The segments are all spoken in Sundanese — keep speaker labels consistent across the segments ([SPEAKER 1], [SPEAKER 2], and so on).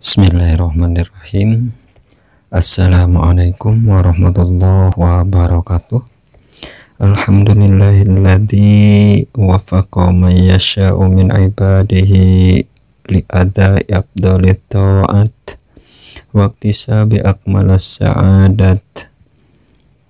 [SPEAKER 1] Bismillahirrahmanirrahim. Assalamualaikum warahmatullahi wabarakatuh. Alhamdulillahilladzi wafaqa man yasha'u min ibadihi li'ada'i afdalit ta'at wa iktisabi akmalas sa'adat.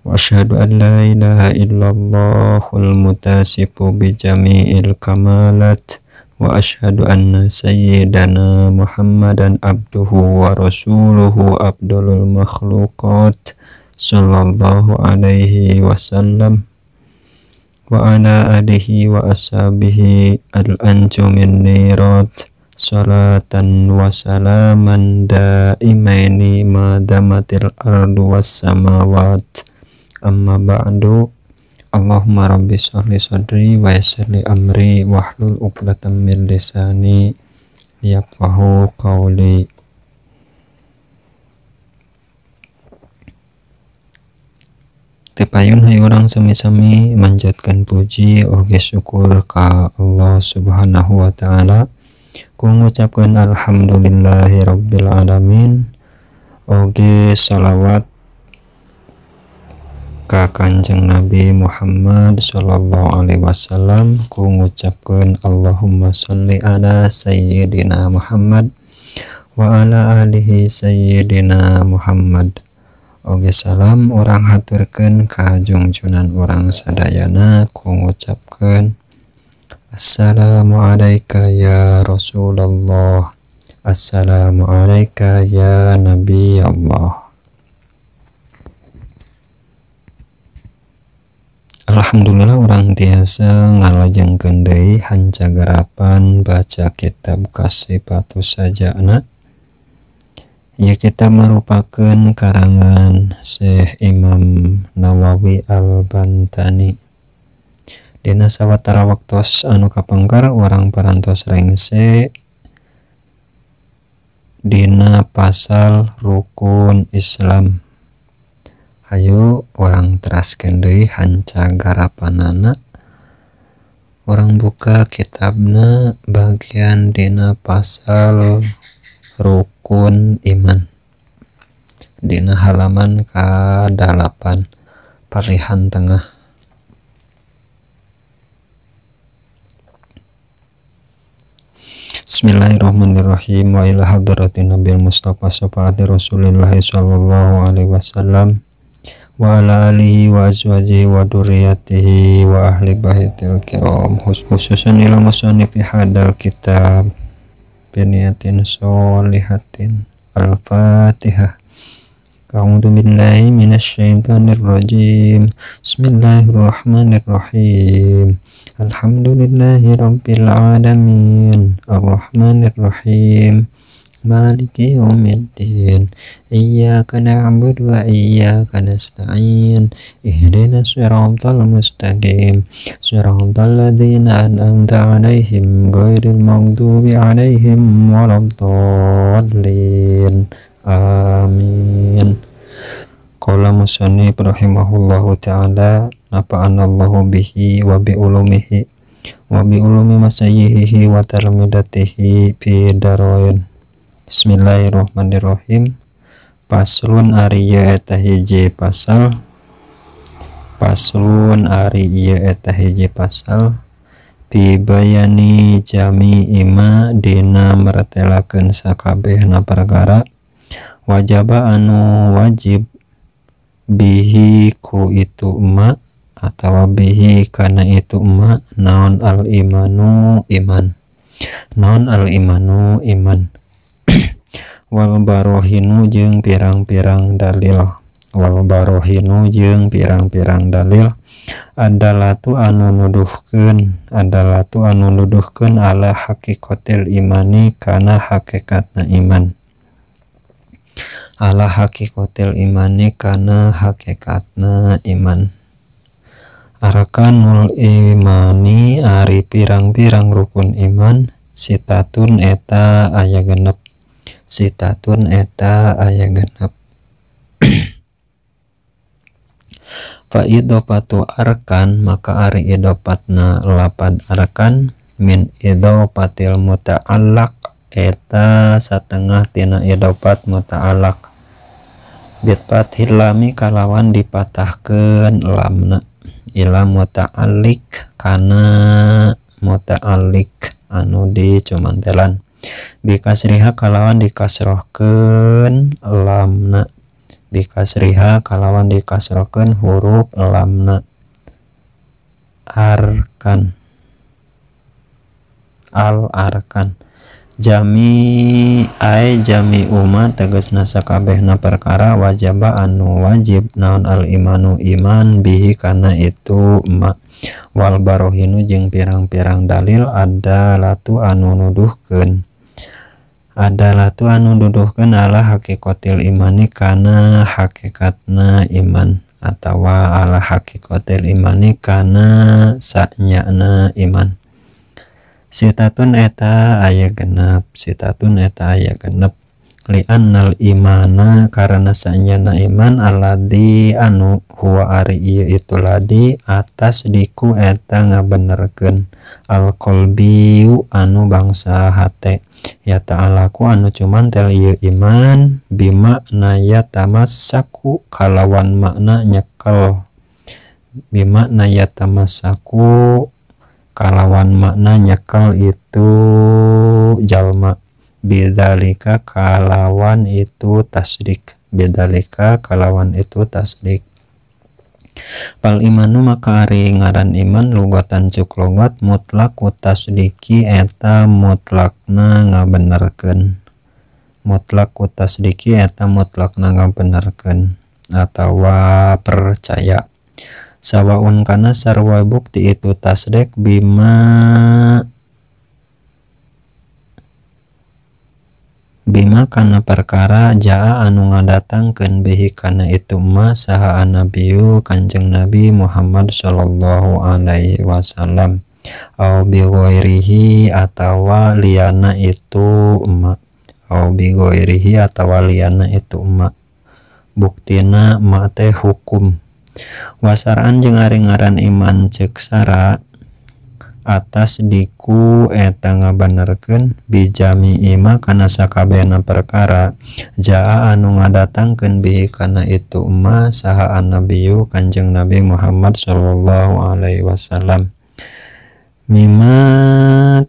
[SPEAKER 1] Wa asyhadu an la ilaha illallahul mutasifu bi jami'il kamalat. Wa asyhadu anna sayyidana Muhammadan abduhu wa rasuluhu abdulul makhluqat sallallahu alaihi wasallam wa ala alihi wa ashabihi al-anjumin nirat salatan wa salaman daimaini ma damatil ardu was samawat. Amma ba'du. Allahumma rabbi sholli sadri wa yassir li amri wahlul 'uqdatam min lisani yafqahu qawli. Tepayun hayu urang sami-sami manjatkan puji oge syukur ka Allah Subhanahu wa taala. Ku ngucapkeun alhamdulillahi rabbil alamin. Oge shalawat ka Kanjeng Nabi Muhammad sallallahu alaihi wasallam. Ku ngucapkeun Allahumma sholli ala sayyidina Muhammad wa ala alihi sayyidina Muhammad. Oge salam urang haturkeun ka jungjunan urang sadayana. Ku ngucapkeun assalamu alayka ya Rasulullah, assalamu alayka ya Nabi Allah. Alhamdulillah urang tiasa ngalajengkeun deui hancagarapan baca kitab Kasifatus Sajana. Ieu kitab merupakan karangan Syekh Imam Nawawi Al-Bantani. Dina sawatara waktos anu kapengker urang parantos rengse dina pasal rukun Islam. Hayu urang teraskeun deui hancagarapanana. Urang buka kitabna bagian dina pasal rukun iman. Dina halaman ka-8 palihan tengah. Bismillahirrahmanirrahim. Wa ila hadratin Nabil Mustafa syafaati Rasulillah sallallahu alaihi wasallam wa ala alihi wa azwajihi wa dzurriyyatihi wa ahli baitil kiram, khususan ila musannifi hadal kitab biniyatin sholihatin. Al-Fatihah. A'udzu billahi minasyaitonir rajim. Bismillahirrahmanirrahim. Alhamdulillahi rabbil alamin, arrahmanir rahim, maliki yaumiddin, iyyaka na'budu wa iyyaka nasta'in, ihdinas siratal mustaqim, siratal ladzina an'amta 'alaihim ghairil maghdubi 'alaihim waladdallin. Amin. Qala musannif rahimahullahu ta'ala, nafa'anallahu bihi wa bi ulumihi wa bi ulumi masayyihi wa talmidatihi fi darain. Bismillahirrahmanirrahim. Paslon ari ieu eta hiji pasal. Paslon ari ieu eta hiji pasal bi bayani jami'i ma dina mertelakeun sakabehna perkara wajaba anu wajib bihi ku itu ma atawa bihi kana itu ma naon al imanu iman, naon al imanu iman. Wal barohinu jeung pirang-pirang dalil, wal barohinu jeung pirang-pirang dalil adalatu anu nuduhkeun, adalatu anu nuduhkeun ala haqiqatil imani kana hakikatna iman, ala haqiqatil imani kana hakikatna iman. Arkanul imani ari pirang-pirang rukun iman sitatun eta aya genep, sitatun eta aya genep. Fa idhofatu arkan maka ari idhofat lapad arkan min idhofatil muta'allaq eta satengah tina idofat muta'alaq bitfathil lami kalawan dipatahkeun lamna ila muta'alliq kana muta'alliq anu dicumantelan bikasriha kalawan dikasrohkeun lamna bikasriha kalawan dikasrohkeun huruf lamna arkan al arkan jami ai jami umat tegasna sakabehna perkara wajaba anu wajib naon al imanu iman bihi kana itu ma wal barohinu jeung pirang-pirang dalil ada latu anu nuduhkeun ala hakikatil imani kana hakikatna iman atawa ala hakikatil imani kana sanyana iman. Sitatun eta aya genep, sitatun eta aya genep li'annal imana karena sanyana iman alladzi anu huwa ari ieu itu ladi atas diku eta ngabenerkeun alqalbiu anu bangsa hate ya ta'alaku anu cumantel ieu iman bimakna ya tamassaku kalawan makna nyekel bimakna ya tamassaku kalawan makna nyekel itu jalma bidzalika kalawan itu tasdik bidzalika kalawan itu tasdik. Pal imanu maka ari ngaran iman lugatan cuk logat mutlak tasdiki eta mutlakna ngabenerkeun mutlak tasdiki eta mutlakna ngabenerkeun atawa percaya sawaun kana sarwa bukti itu tasdik bima bima kana perkara jaa anu ngadatangkeun bihi kana itu ma saha annabiyu kanjeng Nabi Muhammad sallallahu alaihi wasallam au bi ghairihi atawa liyana itu ma au bi ghairihi atawa liyana itu ma buktina ma teh hukum. Wasaraan jeung ari ngaran iman ceuk sara atas diku eta ngabenerkeun bijami ima kana sakabehna perkara jaa anu ngadatangkeun bihi kana itu ma saha annabiyu kanjeng Nabi Muhammad sallallahu alaihi wasallam mima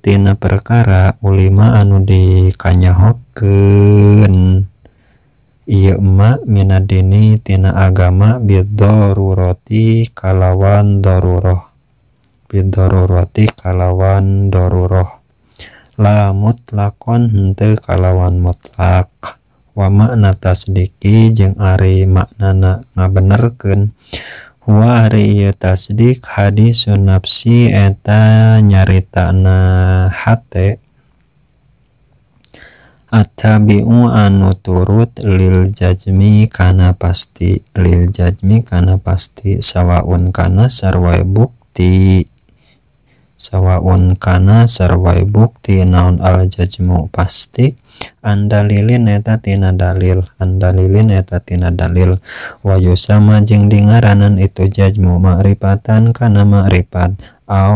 [SPEAKER 1] tina perkara ulima anu dikanyahokeun ieu ma minadini tina agama bidharurati kalawan darurah bidharurati kalawan darurah la mutlaqon henteu kalawan mutlak wa makna tasdiki jeung ari maknana ngabenerkeun huwa ari ieu tasdik hadisun nafsi eta nyaritana hate attabi'u anu turut lil jazmi kana pasti lil jazmi kana pasti sawaun kana sarwa bukti sawaun kana sarwa bukti naon al jazmu pasti andalilin eta tina dalil andalilin eta tina dalil wa yusama jeung dingaranan itu jazmu ma'rifatan kana ma'rifat au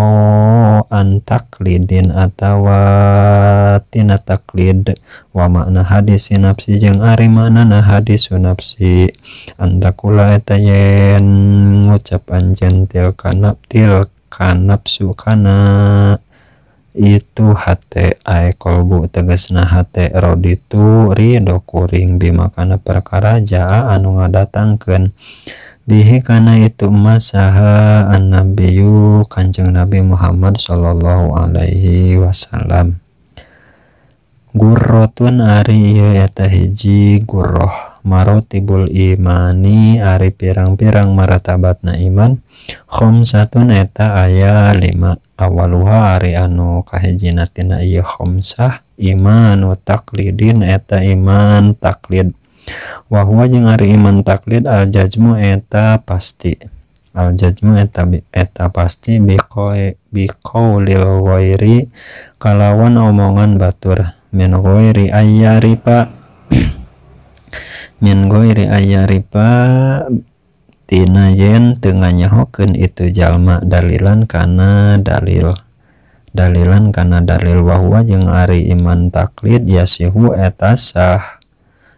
[SPEAKER 1] an taklidin atawa tina taklid wa makna hadis nafsi jeung ari maknana hadis nafsi antakula eta yen ngucap anjeun tilka nafsu kana itu hate ae kolbu tegasna hate roditu ridho kuring bima kana perkara jaa anu ngadatangkeun bihi kana itu ma saha annabiyu kanjeng Nabi Muhammad sallallahu alaihi wasallam. Gurrotun ari ieu eta hiji gurroh marotibul imani ari pirang-pirang maratabatna iman khamsatun eta aya 5 awaluha ari anu kahijina tina ieu khamsah imanu taklidin eta iman taklid wa huwa jeung ari iman taklid al jazmu eta pasti al jazmu eta pasti biqaulil ghairi kalawan omongan batur min ghairi ayyarifa min ghairi ayyarifa tina yen teu nganyahokeun itu jalma dalilan kana dalil Dalilan kana dalil wa huwa jeung ari iman taklid yasihu eta sah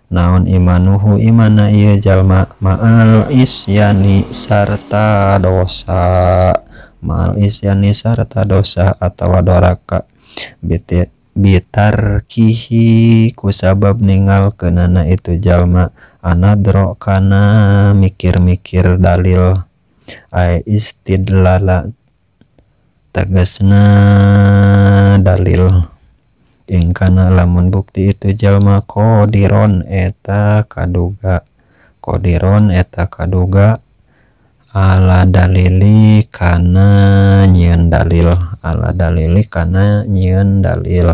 [SPEAKER 1] naon imanuhu imana ieu jalma ma'al isyani sarta dosa ma'al isyani sarta dosa atawa doraka bitarkihi kusabab ninggalkeunana itu jalma anadro kana mikir-mikir dalil ay istidlala tegasna dalil ingkana lamun bukti itu jalma qadiron eta kaduga qadiron eta kaduga ala dalili kana nyieun dalil ala dalili kana nyieun dalil.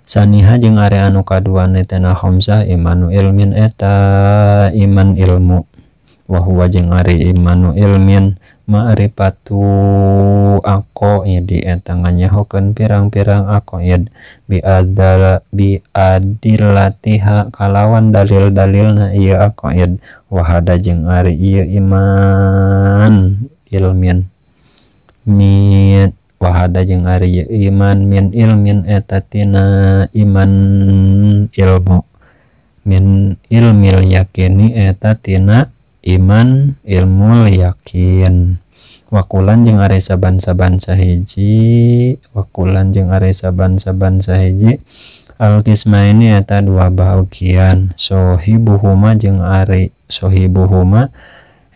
[SPEAKER 1] Saniha jeung ari anu kaduana tina khamsah imanu ilmin eta iman ilmu wa huwa jeung ari imanu ilmin ma'rifatu aqaidi eta nganyahokeun pirang-pirang aqaid bi adillatiha kalawan dalil-dalilna ieu aqaid wa hada jeung ari ieu iman ilmin min wahada jeung ari iman min ilmin eta tina iman ilmu min ilmil yakini eta tina iman ilmul yakin. Wakulan jeung ari saban-saban sahiji wakulan jeung ari saban-saban sahiji al-qismaini eta dua bagian sohibuhuma jeung ari sohibuhuma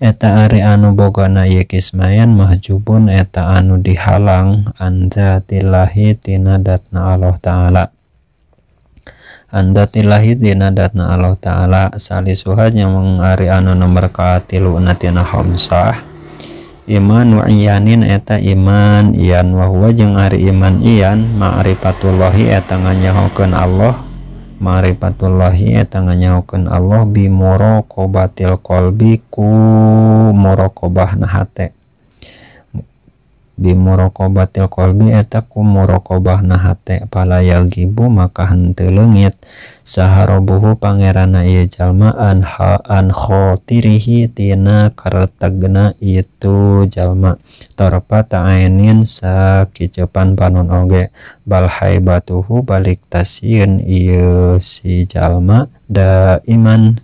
[SPEAKER 1] eta ari anu bogana ieu kismayan mahjubun eta anu dihalang andatillahi tina datna Allah Ta'ala andatillahi tina datna Allah Ta'ala. Salisuha jeung ari anu nomor katilu tina khamsah imanu iyanin eta iman iyan wa huwa jeung ari iman iyan ma'rifatullahi eta nganyahokeun Allah ma'rifatullahi eta nganyahokeun Allah bi muraqabatil qalbi ku muraqabahna hate bi muraqabatil qalbi eta ku muraqabahna hate pala yagibu maka henteu leungit saharobuhu pangeranna ieu jalma an khatirihi tina karetegna itu jalma tarpa ta'ainin sakicepan panon oge bal haibatuhu balik tasieun ieu si jalma da iman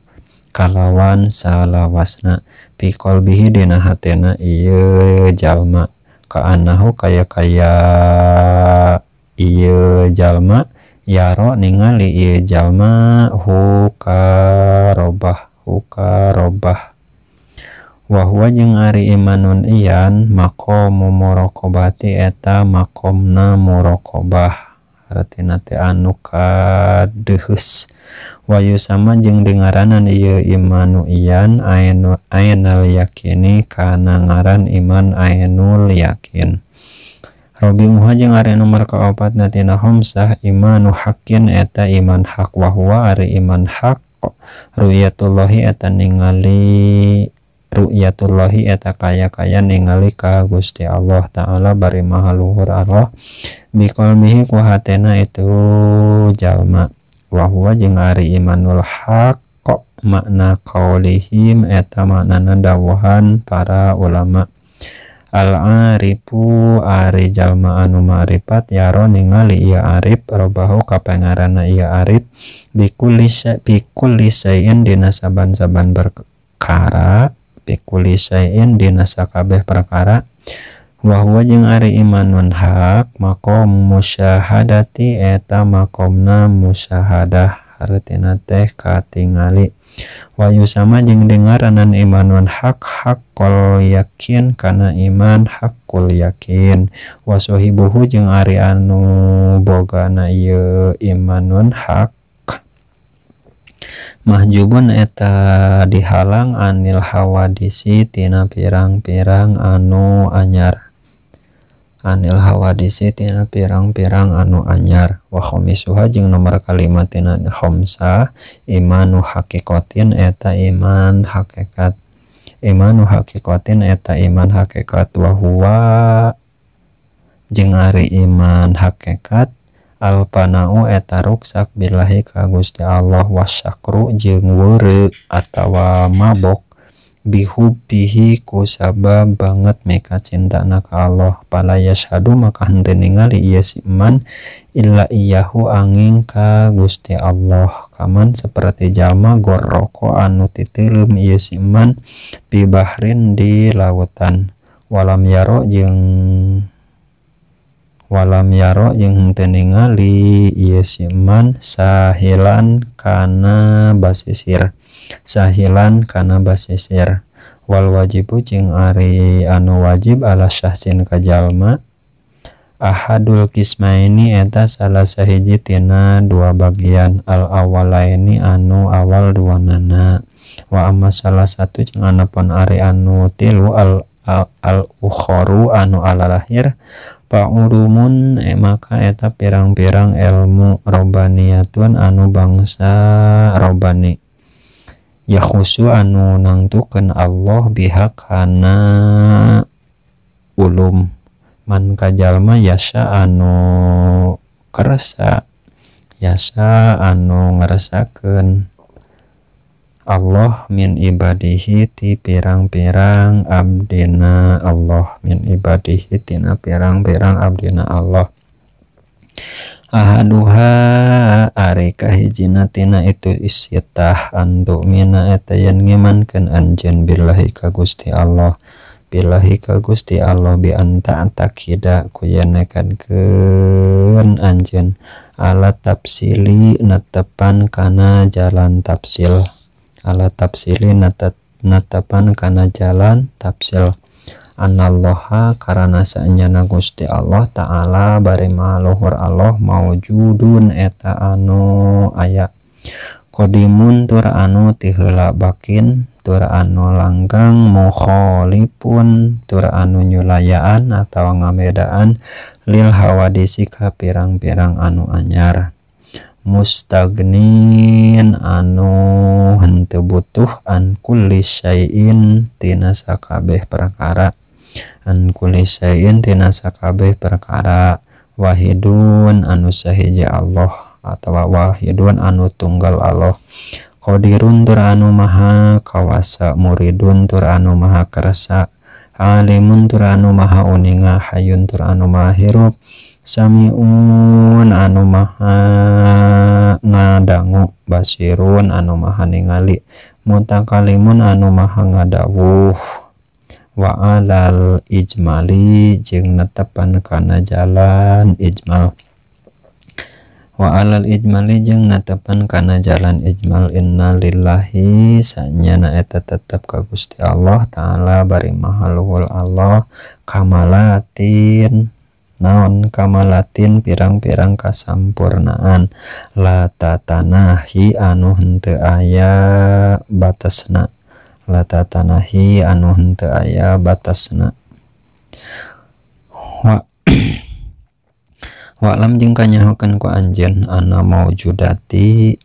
[SPEAKER 1] kalawan salawasna fi qalbihi dina hatena ieu jalma kaanahu kaya-kaya ieu jalma yaro ningali ieu jalma hukarobah hukarobah wa huwa jeung ari imanun iyan maqamu muraqabati eta maqamna muraqabah hartina teh anu kadeuheus wa yusama jeung dingaranan ieu imanu iyan ainal yakini kana ngaran iman ainul yakin. Rabi'uha jeung ari nomor kaopatna tina khamsah imanu haqqin eta iman hak wa huwa ari iman hak ru'yatullahi eta ningali ru'yatullahi eta kaya-kaya ningali ka Gusti Allah Ta'ala bari maha luhur Allah biqalbihi ku hatena itu jalma wa huwa jeung ari imanul haq makna qaulihim eta maknana dawuhan para ulama al-arifu ari jalma anu ma'rifat yaro ningali ieu arif robahu ka pangaranna ieu arif bikulli syai'in dina saban-saban perkara bikulli syai'in dina sakabeh perkara wa huwa jeung ari imanun haq maqam musyahadati eta maqamna musyahadah hartina teh katingali wa yusama jeung dingaranan imanun haq haqqul yakin kana iman haqqul yakin wa sahibuhu jeung ari anu bogana ieu imanun haq mahjubun eta dihalang anil hawadisi tina pirang-pirang anu anyar anil hawadisi tina pirang-pirang anu anyar wa khamisuha jeung nomor kalima tina khamsah imanu haqiqatin eta iman hakikat imanu haqiqatin eta iman hakikat wa huwa jeung ari iman hakikat alpanau eta ruksak billahi ka Gusti Allah wasyakru jeung weureu atawa mabok Bihubbihi ku sabab banget meka cintana ka Allah pala yashhadu maka henteu ningali ieu si man illa iyahu angin ka Gusti Allah kaman seperti jalma gorroko anu titeuleum ieu si man bi bahrin di lautan walam yaro jeung henteu ningali ieu si man sahilan kana basisir wal wajibu jeung ari anu wajib ala syahsin ka jalma ahadul kismaini eta salah sahiji tina dua bagian al awalaini anu awal duanana wa amma salah satu jeung anapun ari anu tilu al ukhoru anu ala lahir fa'ulumun maka eta pirang-pirang ilmu robbaniyatun anu bangsa robbani yakhusu anu nangtukeun Allah biha kana ulum man kajalma yasa anu kersa yasa anu ngerasakeun Allah min ibadihi ti pirang-pirang abdina Allah min ibadihi tina pirang-pirang abdina Allah ahaduha ari kahijina tina itu isitah antu mina eta yen ngimankeun anjeun billahi ka Gusti Allah bi anta takida ku yen nekadkeun anjeun ala tafsili netepan kana jalan tafsil anallaha karana saenyana Gusti Allah ta'ala bari maha luhur Allah maujudun eta anu aya qadimun tur anu ti heula bakin tur anu langgang mukhalifun tur anu nyulayaan atawa ngabedaan lil hawadisi ka pirang-pirang anu anyar mustagnin anu henteu butuh an kulli syai'in tina sakabeh perkara wahidun anu sahiji Allah atawa wahidun anu tunggal Allah qadirun tur anu maha kawasa muridun tur anu maha kersa alimun tur anu maha uninga hayyun tur anu maha hirup samiun anu maha ngadangu basirun anu maha ningali mutakalimun anu maha ngadawuh wa alal ijmali jeung netepan kana jalan ijmal innalillahi sanyana eta tetep ka Gusti Allah ta'ala bari maha luhur Allah kamalatin naon kamalatin pirang-pirang kasampurnaan la tatanahi anu henteu aya batasna wa wa'lam jeung kanyahokeun ku anjeun ana maujudati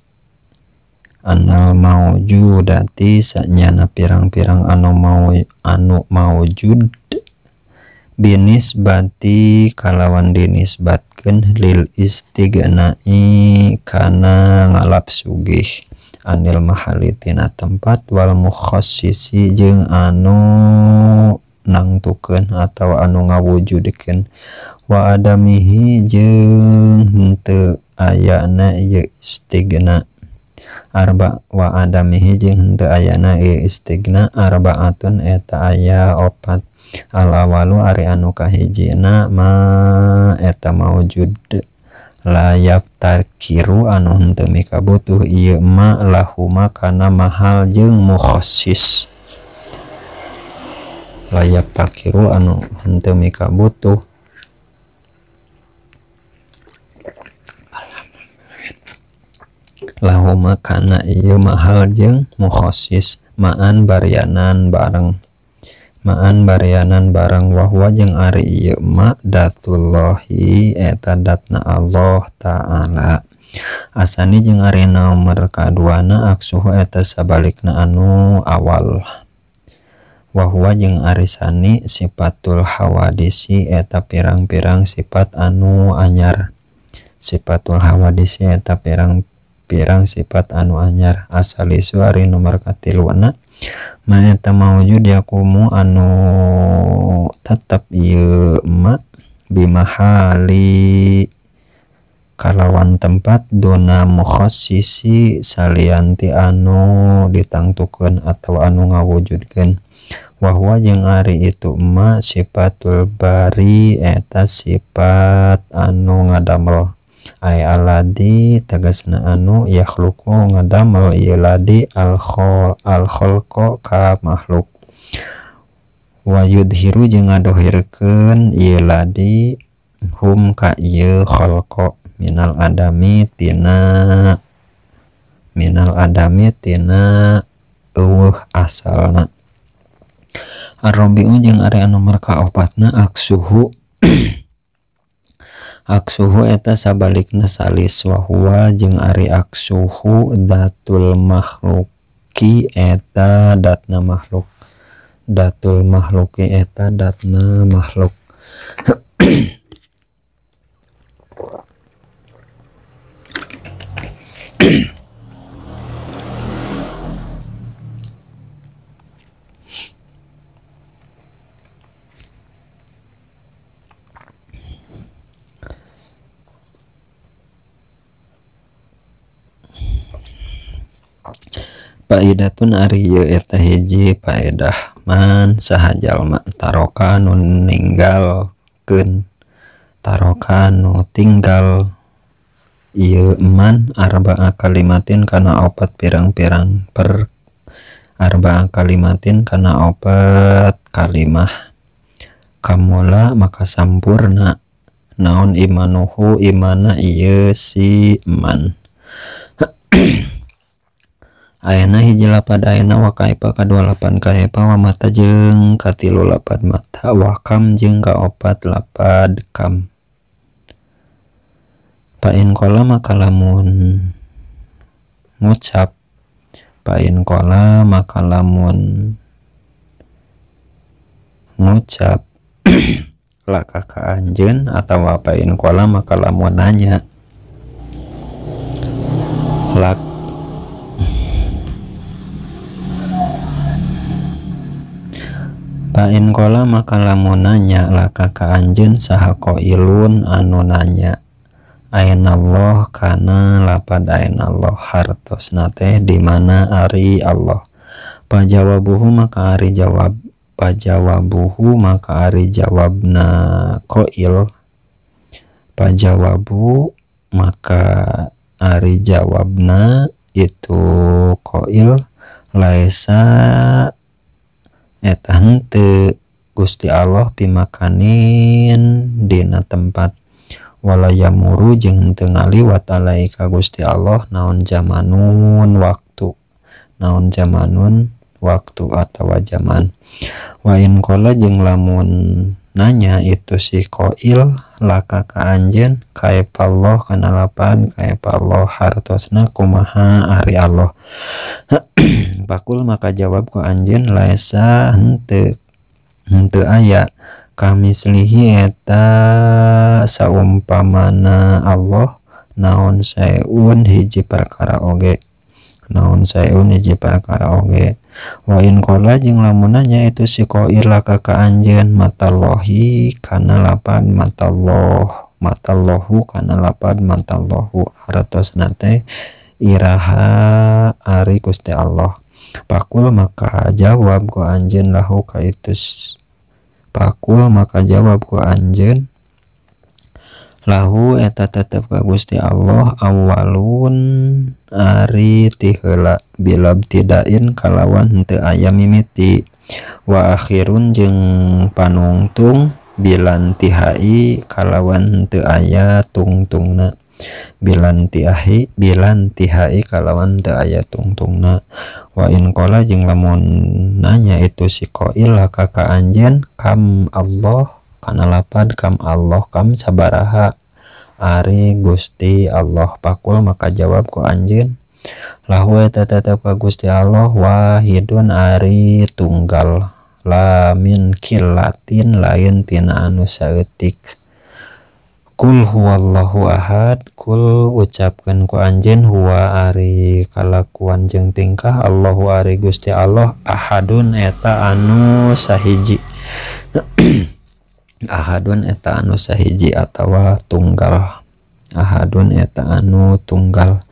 [SPEAKER 1] anal maujudati sanyana pirang-pirang anu maujud binisbati kalawan dinisbatkeun lil istighnai kana ngalap sugih anil mahali tina tempat wal mukhassisi jeung anu nangtukeun atawa anu ngawujudkeun wa adamihi jeung henteu ayana ieu istighna arba wa adamihi jeung henteu ayana ieu istighna arbaatun eta aya opat al awalu ari anu kahijina ma eta maujud la yaftarkiru anu henteu mikabutuh ieu ma lahuma kana mahal jeung mukhassis la yaftakiru anu henteu mikabutuh lahuma kana ieu mahal jeung mukhassis maan barianan bareng wahwa jeung ari ieu ma datullahi eta datna Allah ta'ala asani jeung ari nomor kaduana aksuhu eta sabalikna anu awal wahwa jeung ari sani sifatul hawadisi eta pirang-pirang sifat anu anyar asalisu ari nomor katiluna Ma eta maujud yaqumu anu tetep ieu ma bimahali kalawan tempat dona mukhassisi salianti anu ditangtukeun atawa anu ngawujudkeun. Wahwa jeung ari itu ma sifatul bari eta sifat anu ngadamel. Ay aladi tegasna anu yakhluqu ngadamel ieu ladi al khalqa ka makhluk. Wa yudhiru jeung ngadohirkeun ieu ladi hum ka ieu khalqa minal adami tina eueuh asalna. Ar-rabi'u jeung ari anu nomor kaopatna aksuhu. Aksuhu eta sabalikna salis wa huwa jeung ari aksuhu datul makhluki eta datna makhluk. Datul makhluki eta datna makhluk. Paedatun ari ieu eta hiji paedah man saha jalma taroka nu ninggalkeun taroka nu tinggal ieu man arba'a kalimatin kana opat pirang-pirang per arba'a kalimatin kana opat kalimah kamula maka sampurna naon imanuhu imana ieu si man. Ayana hiji lapad ayana wa kaipa kadua lapan kaipa wa mata jeung katilu lapad mata wa kam jeung kaopat lapad kam. Pain kola maka lamun ngucap pain kola maka lamun ngucap laka ka anjeun atawa pain kola maka lamun nanya lak pain kola maka lamun nanya laka ka anjeun saha qailun anu nanya ainallah kana lapad ainallah hartosna teh di mana ari Allah. Pajawabuhu maka ari jawab pajawabuhu maka ari jawabna qail pajawabu maka ari jawabna itu qail laisa eta henteu Gusti Allah pimakanin dina tempat wala yamuru jeung henteu ngaliwat alaika Gusti Allah naon zamanun waktu naon zamanun waktu atawa zaman. Wa in qala jeung lamun nanya itu si qail laka ka anjeun kaifallah kana lapan kaifallah hartosna kumaha ari Allah. Pakul maka jawab ku anjeun laisa henteu henteu aya kamislihi eta saumpamana Allah naon saeun hiji perkara oge naon saeun hiji perkara oge. Wa in qala jeung lamun nanya itu si qail laka ka anjeun matallahi kana lapan matallah matallahu kana lapan matallahu hartosna teh iraha ari Gusti Allah. Pakul maka jawab ku anjeun lahu ka itu pakul maka jawab ku anjeun lahu eta tetep ka Gusti Allah awalun ari ti heula bilab tidain kalawan henteu aya mimiti wa akhirun jeung panungtung bilantihai kalawan henteu aya tungtungna bilantihai kalawan teu aya tungtungna. Wa in qala jeung lamun nanya itu si qail laka ka anjeun kam Allah kana lapad kam Allah kam sabaraha ari Gusti Allah. Pakul maka jawab ku anjeun lahu eta tetep ka Gusti Allah wahidun ari tunggal la min kilatin lain tina anu saeutik. Kul huwallahu ahad, kul ucapkeun ku anjeun huwa ari kalakuan jeung tingkah Allahu ari Gusti Allah ahadun eta anu sahiji. Ahadun eta anu sahiji atawa tunggal. Ahadun eta anu tunggal.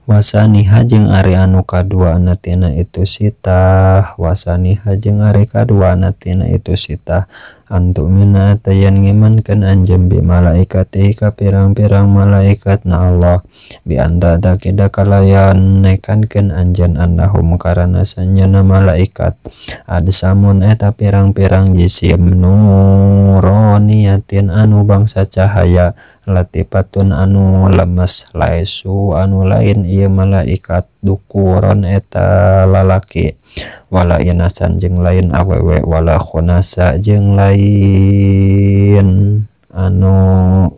[SPEAKER 1] Wasaniha jeung ari anu kaduana tina itu sitah, wasaniha jeung ari kaduana tina itu sitah antu mina tayan ngimankeun anjeun bi malaikatihi ka pirang-pirang malaikat na Allah bi anta takida kalayan nekankeun anjeun annahum karana sanyana malaikat adsamun eta pirang-pirang jisim nuroniyatin anu bangsa cahaya latifatun anu lemes laisu anu lain ieu malaikat dukuron eta lalaki wala inasan jeung lain awewe wala khunasa jeung lain anu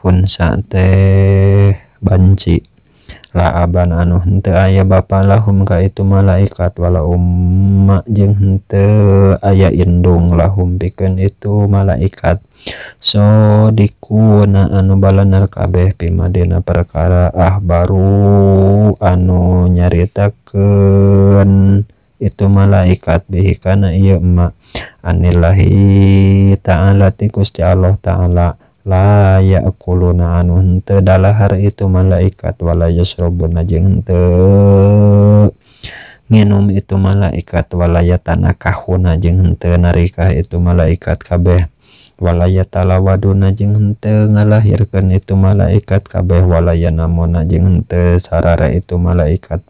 [SPEAKER 1] hunsa teh banci la aban anu henteu aya bapa lahum ka itu malaikat wala umma jeung henteu aya indung lahum pikeun itu malaikat so dikuna anu balanar kabeh pimadena perkara ah baru anu nyaritakeun itu malaikat bihi kana ieu emma anillahi ta'ala ti Gusti Allah ta'ala la ya'kuluna anu henteu dalahar itu malaikat wala yasrabuna jeung henteu nginum itu malaikat wala yatanakahuna jeung henteu narikah itu malaikat kabeh wala yatalawaduna jeung henteu ngalahirkeun itu malaikat kabeh wala yanamuna jeung henteu sarare itu malaikat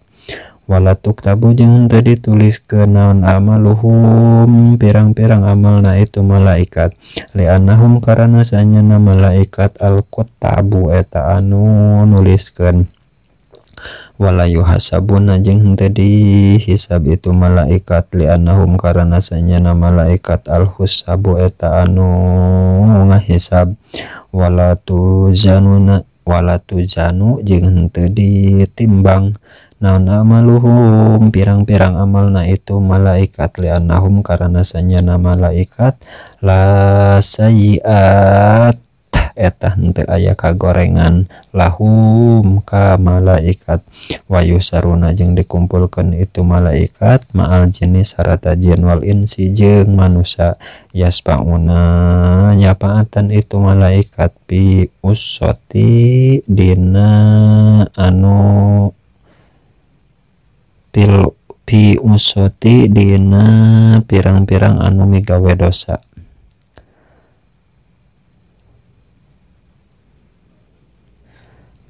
[SPEAKER 1] wala tuktabu jeung henteu dituliskeun naon amaluhum pirang-pirang amalna itu malaikat li'annahum karana sanyana malaikat al-kutabu eta anu nuliskeun wala yuhasabuna jeung henteu dihisab itu malaikat li'annahum karana sanyana malaikat al-husabu eta anu ngahisab wala tuzanuna wala tuzanu jeung henteu ditimbang naon amaluhum pirang-pirang amalna itu malaikat li'annahum karana sanyana malaikat la sayiat eta henteu aya kagorengan lahum ka malaikat wa yusaruna jeung dikumpulkeun itu malaikat ma'al jenis sarata jin wal insi jeung manusia yaspauna nyapaatan itu malaikat bi usoti dina anu pil pi usoti dina pirang-pirang anu migawe dosa.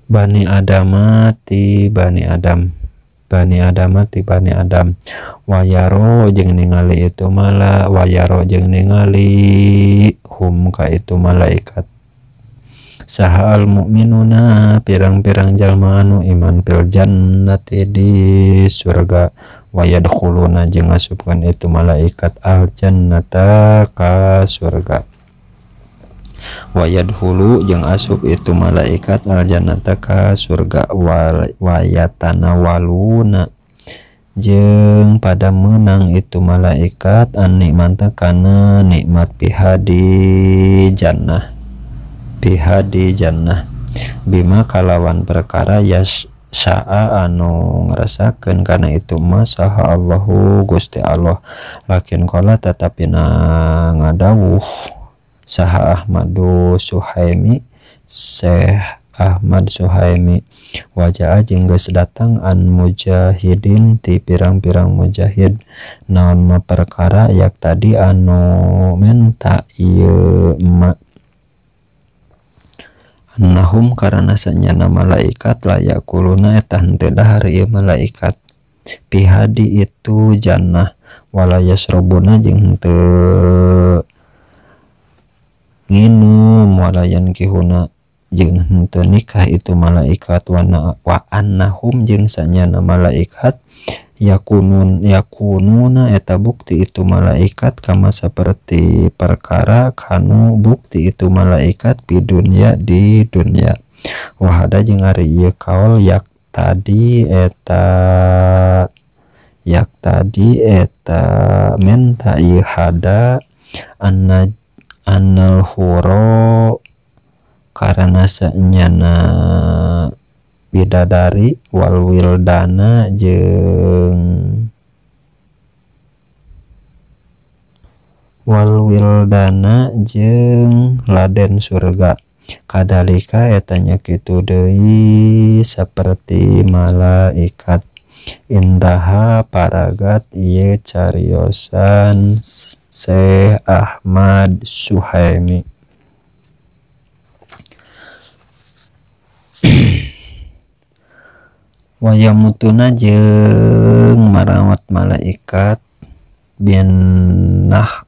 [SPEAKER 1] Bani Adama ti Bani Adam, Bani Adama ti Bani Adam wayaro jeung ningali itu mala wayaro jeung ningali hum ka itu malaikat saha al mukminuna pirang-pirang jalma anu iman fil jannati di surga wayadkhuluna jeung ngasupkeun itu malaikat al jannata ka surga wayadhulu jeung asup itu malaikat al jannata ka surga wayatanawaluna jeung pada menang itu malaikat an nikmata kana nikmat pihadi jannah pihadi jannah bima kalawan perkara yas syaa anu ngerasakeun kana itu ma saha Allahu Gusti Allah lakin qala tetapi na ngadawuh saha Ahmadu Suhaimi Syekh Ahmad Suhaimi wajah jeung geus datang an mujahidin ti pirang-pirang mujahid naon ma perkara yak tadi anu menta ieu ma annahum karana sanyana malaikat layakuluna eta henteu dahar ieu malaikat pihadi itu jannah wala yasrabuna jeung henteu nginum wala yankihuna jeung henteu nikah itu malaikat wa annahum jeung sanyana malaikat yakunun yakununa eta bukti itu malaikat kama seperti perkara kanu bukti itu malaikat di dunia di dunia wahada jeung ari ieu kaul yak tadi eta menta ieu hada anna Annal huro karana sanyana bidadari wal wildana jeung wal wildana jeung laden surga. Kadalika eta nya kitu deui saperti malaikat. Intaha paragat ieu cariosan Syekh Ahmad Suhaimi. Wayamutuna jeung marawat malaikat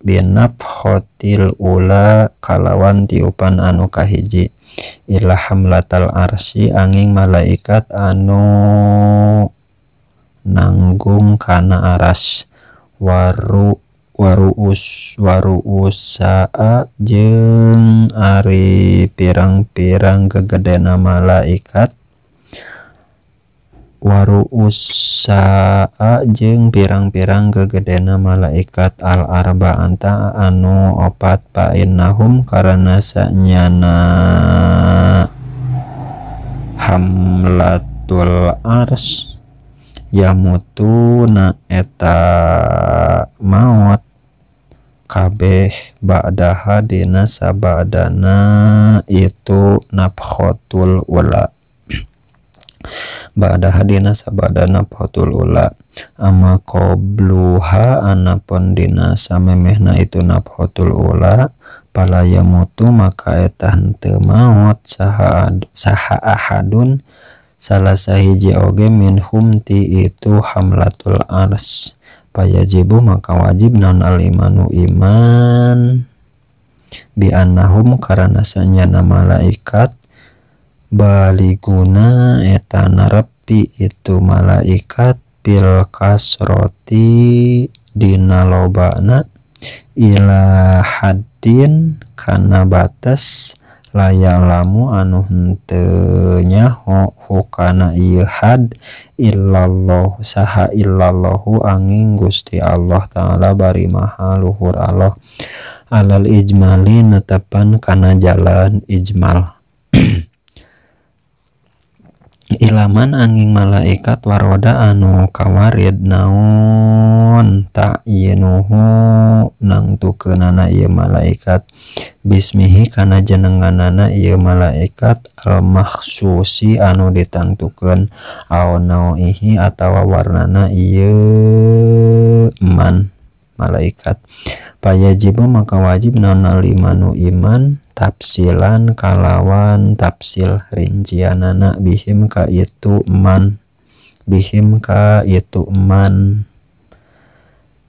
[SPEAKER 1] binafkhotil ula kalawan tiupan anu kahiji ila hamlatal arsy angin malaikat anu nanggung kana aras waru waruusaa jeung ari pirang-pirang gegedena malaikat waruusaa jeung pirang-pirang gegedena malaikat al arba'anta anu opat pa'innahum karana sanyana hamlatul ars yamutuna eta maot kabeh ba'daha dina sabadana itu nafkhatul ula ba'daha dina sabadana nafkhatul ula ama qabluha anapun dina samemehna itu nafkhatul ula pala yamutu maka eta henteu maot saha saha ahadun salah sahiji oge minhum ti itu hamlatul ars payajibu maka wajib non al-imanu iman bi annahum karana sanyana malaikat baliguna eta narepi itu malaikat bil kasroti dina lobana ila haddin kana batas layalamu anu henteu nyaho hukana ieu had illallah saha illallahu angin Gusti Allah Ta'ala bari maha luhur Allah alal ijmali netepan kana jalan ijmal. Ilaman angin malaikat waroda anu kawarid naon ta'yinuhu nangtukeunana ieu malaikat bismihi kana jenenganana ieu malaikat al-makhsusi anu ditangtukeun aw nauihi atawa warnana ieu man malaikat payajibu maka wajib naon al-imanu iman tafsilan kalawan tafsil rincianana bihim ka itu man bihim ka itu man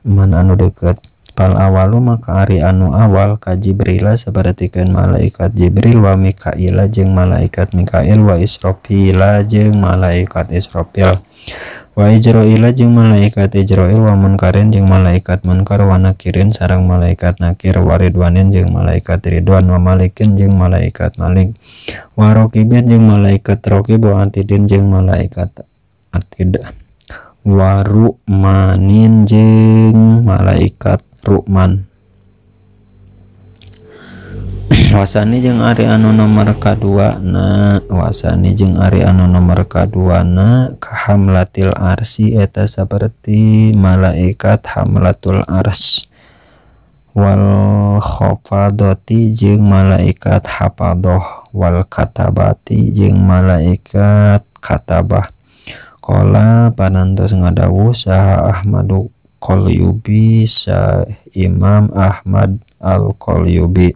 [SPEAKER 1] man anu deket pal awalu maka ari anu awal ka Jibrila sapertikeun malaikat Jibril wa Mikaila jeung malaikat Mikail wa Israfila jeung malaikat Israfil wa Ijroila jeung malaikat Ijroil wa Munkarin jeung malaikat Munkar wa Nakirin sareng malaikat Nakir wa Ridwanin jeung malaikat Ridwan wa Malikin jeung malaikat Malik wa Raqibin jeung malaikat Raqib wa Atidin jeung malaikat Atid wa Ru'manin jeung malaikat Ru'man. Wasani jeung ari anu nomor kadua na wasani jeung ari anu nomor kadua na kahamlatil arsi eta saperti malaikat hamlatul ars wal khafadati jeung malaikat hafadoh wal katabati jeung malaikat katabah. Qala panantos ngadawuh saha Ahmadu Qalyubi sa Imam Ahmad Al-Qalyubi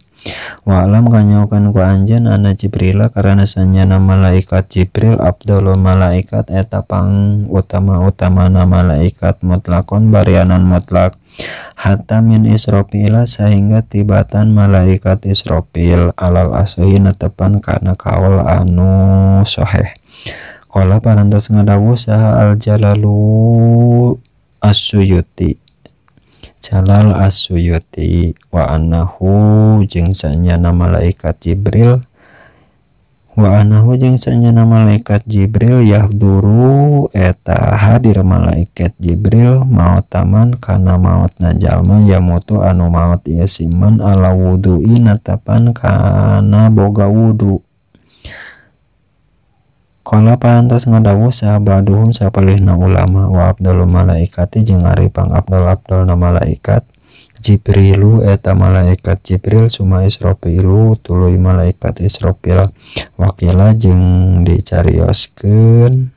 [SPEAKER 1] wa alam kanyaokan ku anjeun anna Jibrila karana sanyana malaikat Jibril abdul malaikat eta pang utama-utamana malaikat mutlakon barianan mutlak hatta min Israfila sehingga tibatan malaikat Israfil alal asohi netepan kana kaul anu sahih. Qala parantos ngadawuh saha Al-Jalalu As-Suyuti Jalal As-Suyuti wa annahu jeung sanyana malaikat Jibril wa annahu jeung sanyana malaikat Jibril yahduru eta Hadir malaikat Jibril mautaman kana mautna jalma yamutu anu maut ieu siman ala wudu'i natapan kana boga wudu. Qala parantos ngadawuh saha ba'duhum sapalihna ulama wa afdalul malaikati jeung ari pangabdal-abdalna malaikat Jibrilu eta malaikat Jibril suma Israfilu tuluy malaikat Israfil wakila jeung dicarioskeun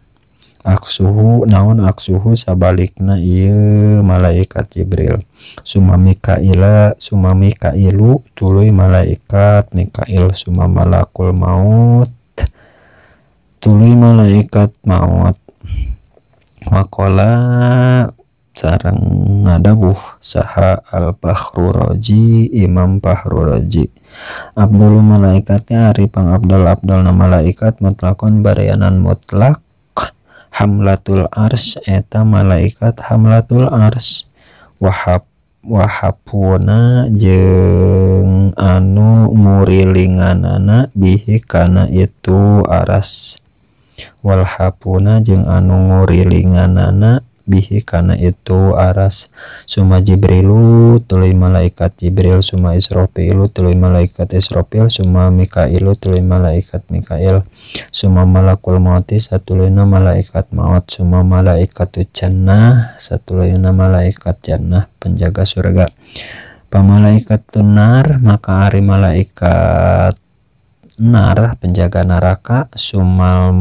[SPEAKER 1] aksuhu naon aksuhu sabalikna ieu malaikat Jibril suma Mikaila suma Mikailu tuluy malaikat Mikail suma malakul maut tuluy malaikat maut. Waqala sareng ngadawuh saha al-Fakhru Razi Imam Fakhru Razi abdul malaikatnya ari pangabdal-abdalna malaikat mutlakon barianan mutlak hamlatul ars eta malaikat hamlatul ars wahapuna jeung anu ngurilinganana bihi kana itu aras walhapuna jeung anu ngurilinganana bihi kana itu aras suma Jibrilu tuluy malaikat Jibril suma Israfilu tuluy malaikat Israfil suma Mikailu tuluy malaikat Mikail suma malakul mauti satuluyna malaikat maut suma malaikatu jannah satuluyna malaikat jannah penjaga surga pamalaikatun nar maka ari malaikat nar penjaga neraka summa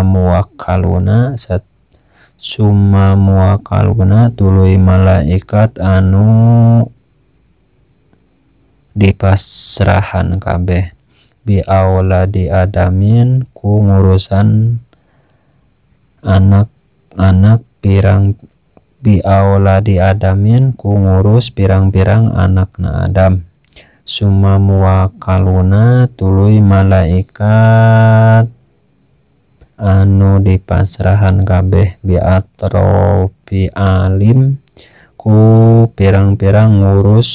[SPEAKER 1] muwakkaluna summa muwakkaluna tuluy malaikat anu dipasrahan kabeh bi auladi adamin ku ngurusan anak-anak pirang bi auladi adamin ku ngurus pirang-pirang anakna Adam summa muwakkaluna tuluy malaikat anu dipasrahan kabeh bi atrofi alim ku pirang-pirang ngurus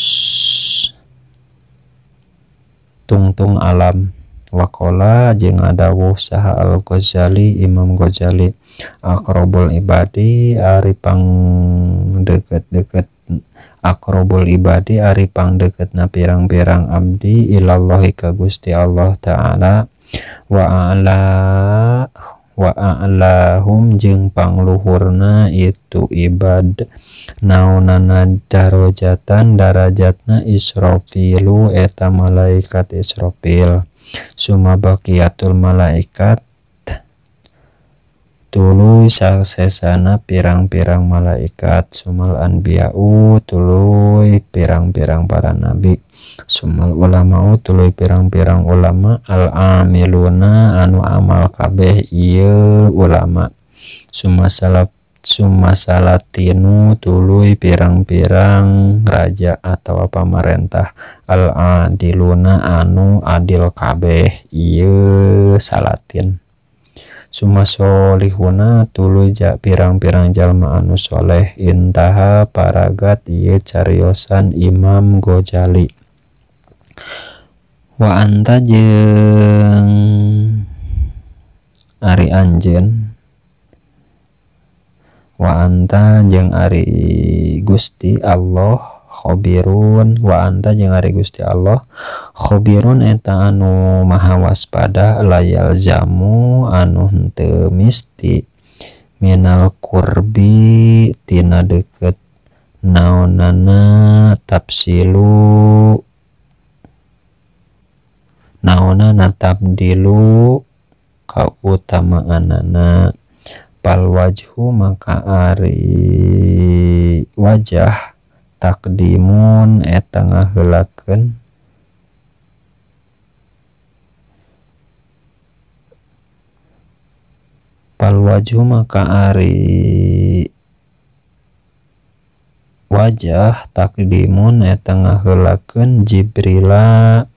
[SPEAKER 1] tungtung alam. Waqala jeung ngadawuh saha Al-Ghazali Imam Ghazali aqrabul ibadi ari pang deket-deket aqrabul ibadi ari pang deketna pirang-pirang abdi ilallahi ka Gusti Allah Ta'ala wa a'la wa a'lahum jeung pangluhurna itu ibad naonana darajatan darajatna Israfilu eta malaikat Israfil suma baqiyatul malaikat tuluy saksesana pirang-pirang malaikat sumal anbiya'u tuluy pirang-pirang para nabi sumal ulama'u tuluy pirang-pirang ulama al-amiluna anu amal kabeh ieu ulama summa salatinu tuluy pirang-pirang raja atau pamarentah al-adiluna anu adil kabeh ieu salatin summa solihuna tuluy pirang-pirang jalma anu soleh. Intaha paragat ieu cariosan Imam Ghazali. Wa anta jeung ari anjeun wa anta jeung ari Gusti Allah khabirun wa anta jeung ari Gusti Allah khabirun eta anu maha waspada layal jamu anu henteu misti minal qurbi tina deket naonana tafsilu naonana tabdilu kautamaanana pal wajhu maka ari wajah takdimun eta ngaheulakeun pal wajhu maka ari wajah takdimun eta ngaheulakeun Jibrila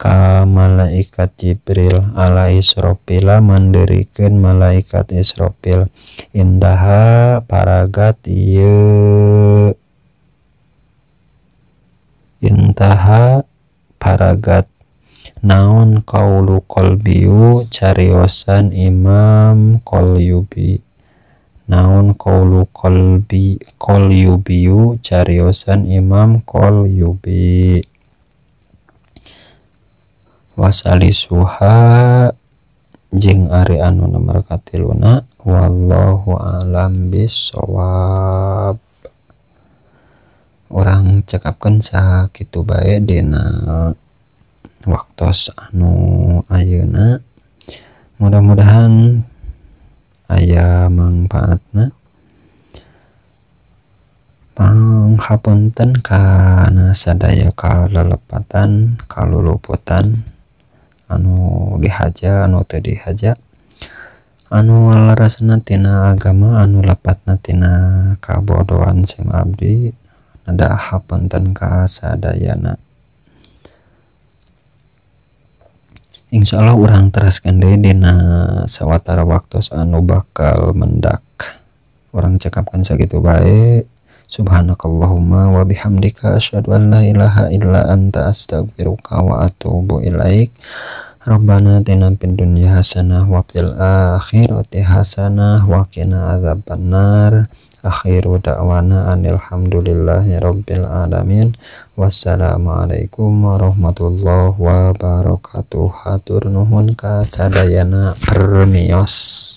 [SPEAKER 1] ka malaikat Jibril ala Israfila mandirikeun malaikat Israfil. Intaha paragat ieu intaha paragat naon qaulu qalbiyu cariosan Imam Qalyubi. Naon qaulu qalbi qalyubiyu cariosan Imam Qalyubi. Wasalisuha jeung ari anu nomor katiluna wallahu alam bissawab. Urang cekapkeun sakitu bae dina waktos anu ayeuna, mudah-mudahan aya mangpaatna. Panghapunten kana sadaya kalelepatan kaluluputan anu dihaja anu teu dihaja, anu leresna tina agama anu lepatna tina kabodohan sim abdi, nada hapunten ka sadayana. Insyaallah urang teraskeun deui dina sawatara waktos anu bakal mendak. Urang cekapkeun sakitu bae. Subhanakallahumma wa bihamdika asyhadu an la ilaha illa anta astaghfiruka wa atubu ilaik. Rabbana atina fid dunya hasanah wa fil akhirati hasanah wa qina adzabannar. Akhiru da'wana anilhamdulillahi rabbil alamin. Wassalamualaikum warahmatullahi wabarakatuh. Hatur nuhun ka sadayana permios.